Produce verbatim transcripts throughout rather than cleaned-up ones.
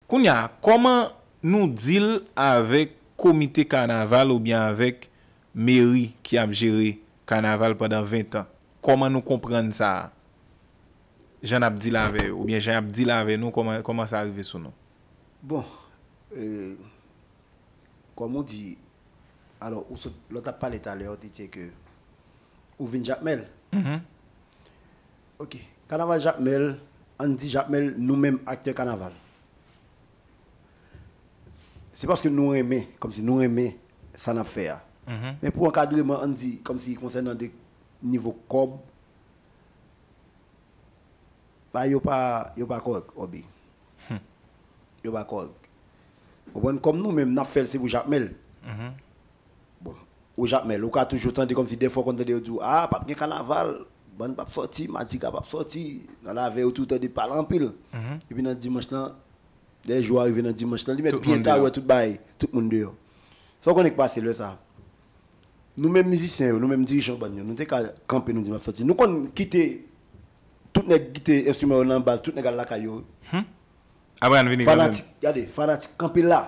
Kounye a, kòman nou deal avèk komite kanaval oubyen avèk meri ki ap jere kanaval pandan ven tan? Kòman nou konprann sa a? Jan n ap deal avè yo, oubyen jan y ap deal avè nou, kòman, kòman sa rive sou nou? Bon, e, kòm ou di, alò, ou sot, lè w t ap pale talè, ou te di ke ou vin Jakmèl. Mhm. Ok, kanaval Jakmèl, ann di Jakmèl, nou menm aktè kanaval. Se paske nou renmen, kòmsi nou renmen sa n ap fè a. Mhm. Men pou ankadreman, ann di, kòmsi konsènan de nivo kòb, ba yo pa, yo pa kòrèk, Obi. Yo pa kòrèk. Ou konprann, kòm nou menm, n ap fè l, se pou Jakmèl. Mhm. Bon, ou Jakmèl, ou ka toujou tande kòmsi dèfwa w konn tande yo di w, a, p ap gen kanaval, bann p ap sòti, madigra p ap sòti, nan lavèy ou tou tande pale anpil. Mhm. Epi nan dimanch lan, lè jou a rive nan dimanch lan, li mèt Tout byen moun ta deyò. Wè tout bagay, tout moun deyò. Sa w konnen k pase lè sa? Nou menm mizisyen yo, nou menm dirijan bann yo, nou te ka kanpe, nou di m ap sòti. Nou konn kite tout nèg kite enstriman yo nan baz, tout nèg al lakay yo. Apre ann vini kanmenm. Fanatik, gade, fanatik kanpe la.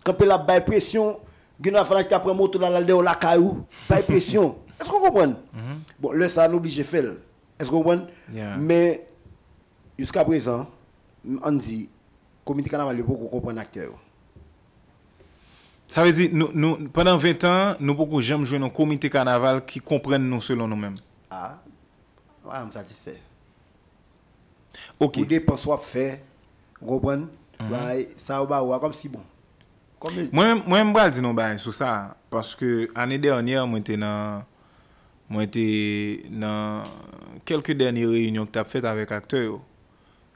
Kanpe la, bay presyon. Gen nan fanatik ki ap pran moto la, l al dèyè w lakay ou. Bay presyon. Èske w konprann? Bon, lè sa a, nou oblije fè l. Èske w konprann? Yeah. Men, jiska prezan, ann di, komite kanaval yo poko konprann aktè yo. Sa vle di, nou, nou, pandan ven tan, nou poko janm jwenn yon komite kanaval ki konprann nou selon nou menm. A, mwen pa janm satisfè. Ok. Pou depans w ap fè, ou konprann? Bay, sa yo ba ou a kòmsi bon. Kòm Mwen menm, mwen menm, m pral di nou bagay sou sa, paske ane dènyè, mwen te nan, mwen te nan kèlke dènye reyinyon ki t ap fèt avèk aktè yo.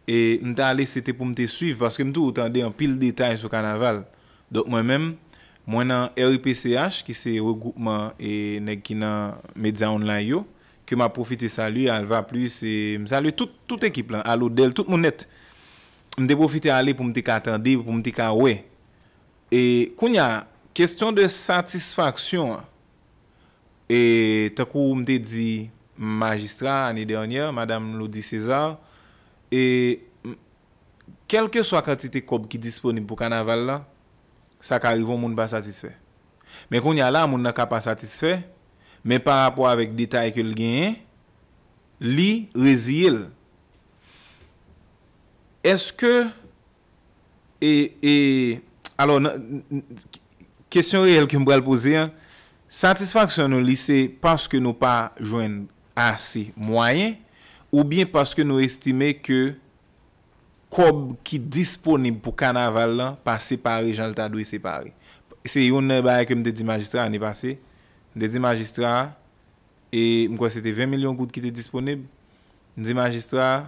E m t ale, se te pou m te swiv, paske m toujou tande anpil detay sou kanaval. Donk, mwen menm, mwen nan R I P C H, ki se regwoupman e nèg ki nan medya online yo, ke m ap pwofite salye, Alva Plus, e m salye tout, tout ekip lan, Alodèl, tout moun nèt. M te pwofite ale pou m te ka tande, pou m te ka wè. E kounye a, kesyon de satisfaksyon an, e tankou m te di majistra ane dènyè, Madanm Loudy César, e m- kèlkeswa kantite kòb ki disponib pou kanaval la, sa ka rive yon moun pa satisfè. Men kounye a la, moun nan ka pa satisfè, men pa rapò avèk detay ke l genyen, li reziye l. Èske, e, e, alò, nan- n- n- kesyon reyèl ke m pral poze an, satisfaksyon nou li se paske nou pa jwenn ase mwayen, oubyen paske nou estime ke kòb ki disponib pou kanaval lan pa separe jan l ta dwe separe? Se youn nan bagay ke m te di majistra ane pase. M te di majistra a, e m kwè se te ven milyon goud ki te disponib. M di majistra a,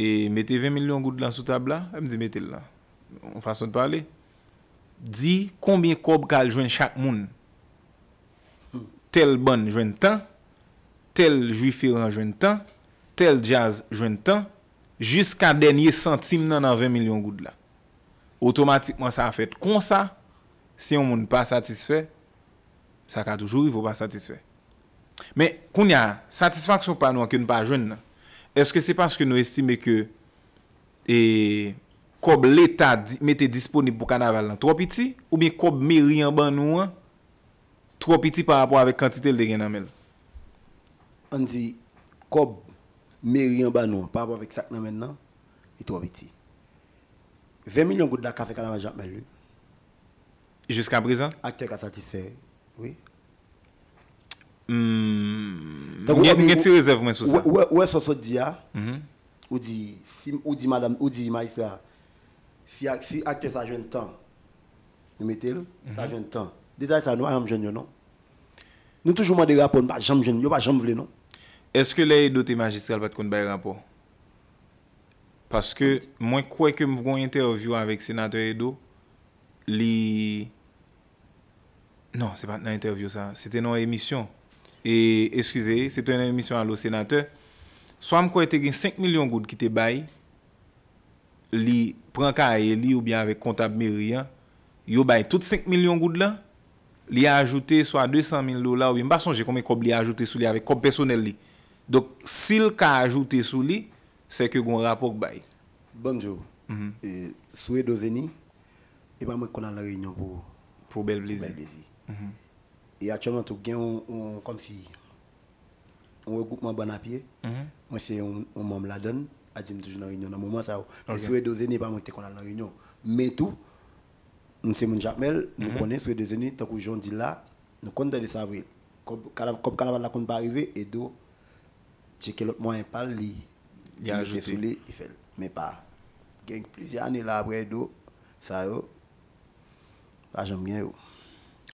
e mete ven milyon goud lan sou tab la, e m di mete l la. Yon fason de pale. Di konbyen kòb k al jwenn chak moun. Tèl bann jwenn tan, tèl jwiferan jwenn tan, tèl djaz jwenn tan, jiska dènye santim nan nan ven milyon goud la. Otomatikman sa fèt konsa, si yon moun pa satisfè, sa ka toujou rive w pa satisfè. Men, kounye a, satisfaksyon pa nou an ke n pa jwenn nan, èske se paske nou estime ke e, kòb Leta di- mete disponib pou kanaval lan twò piti, oubyen kòb meri an ban nou an twò piti pa rapò avèk kantite l te gen nan men l? Ann di, kòb meri an ban nou an, pa rapò avèk sa k nan men l lan, li twò piti. Ven milyon goud la ka fè kanaval Jakmèl, wi. Jiska prezan? Aktè ka satisfè, wi. Hmm, Tankou m gen, Obi, m gen ti rezèv mwen sou sa. Ou wè, ou wè sa w sot di a? Mhm. Ou di, si, ou di madanm, ou di majistra, si, ak- si aktè sa jwenn tan, nou mete l, sa jwenn tan. Detay sa, nou pa janm jwenn yo, non. Nou toujou mande rapò, nou pa janm jwenn, yo pa janm vle, non. Èske lè Edo te majistra, l pa t konn bay rapò? Paske mwen kwè ke m gon entèvyou avèk senatè Edo, li, non, se pa t nan entèvyou sa, se te nan yon emisyon. E, eskize, se te yon emisyon Alo Senatè. Swa m kwè te gen senk milyon goud ki te bay, li pran kaye li oubyen avèk kontab meri an, yo bay tout senk milyon goud lan, li ajoute swa de san mil dola, oubyen m pa sonje konbyen kòb li ajoute sou li avèk kòb pèsonèl li. Donk, si l ka ajoute sou li, sèke gon rapò k bay. Ban m di w, Mhm. e, Sou Edo Zeni, e pa mwen ki konn al nan reyinyon pou Pou bèl pou plezi. Bèl Plezi. E aktyèlman tou gen yon, yon kòmsi yon regwoupman bann apye. Mwen se yon, yon manm ladann. Adim toujou nan reyinyon nan moman sa yo. Men Ok. Sou Edo Zeni, e pa mwen ki te konn al nan reyinyon. Men tou, nou se moun Jakmèl, nou konnen Sou Edo Zeni, tankou jan w di la, nou konn tande sa vre. Kòb kanav- kòb kanaval la konn pa rive, Edo tcheke lòt mwayen pa l, li Li li mete ajoute. Sou li, li fè l. Men pa gen plizyè ane la apre Edo, sa yo, pa janm gen yo.